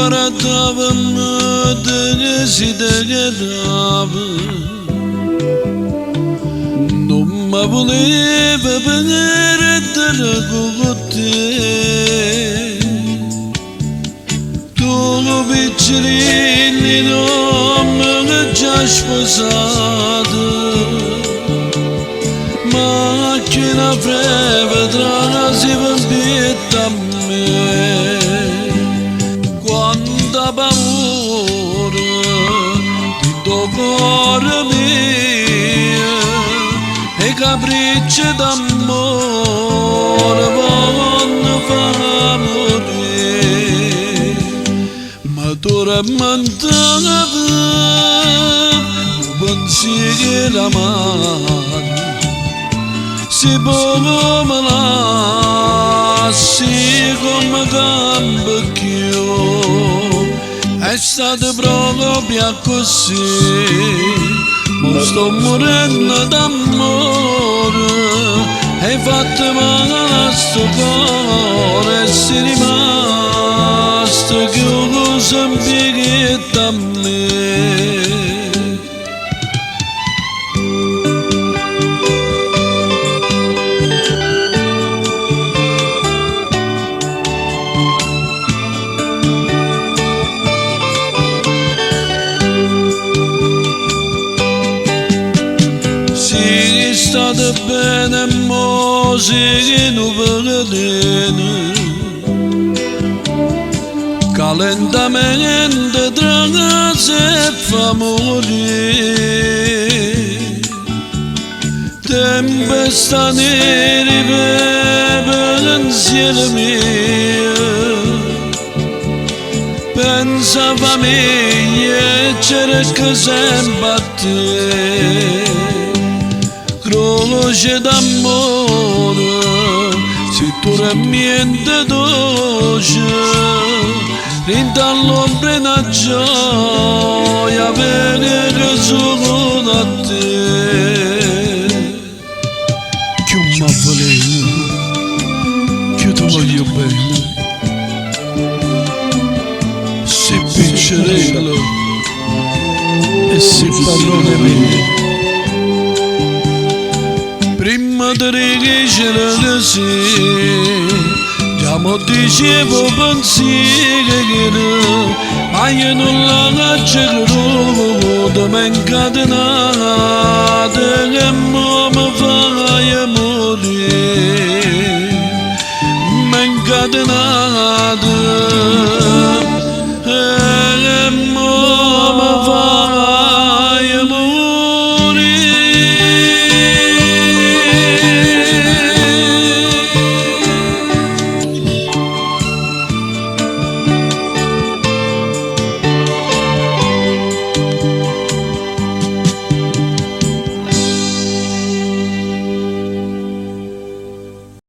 Guardava desiderava. Non mi voleva perdere con te. Tu piccirilli non mi già sposato, ma che una freve trasiva in petto a me. Quanta paura dint' 'o core mio, 'e capricci d'ammore vonno fa murì. Ma tormentava 'o pensiero amaro, si po' me lassi, comme campo cchiù. È stato proprio accussì, mo sto morendo d'amore, hai fatto male a sto core e sei rimasto chiuso in pietto a me. Si stato bene, mo si nu veleno, ca lentamente trase e fa morire. Tempesta neri pe pensiero mio, pensa a famiglia e cerca sempre a te. Croce d'amore, si tu niente dolce, dint' all'ombra 'e na gioia venere solo a te. Cchiù m'avveleno, cchiù te voglio bene. Si piccerella e si padrone mio. Primma de dicere che sì, già mo dicevo pensiero, ma io non l'aggio creduto, m'he incatenato.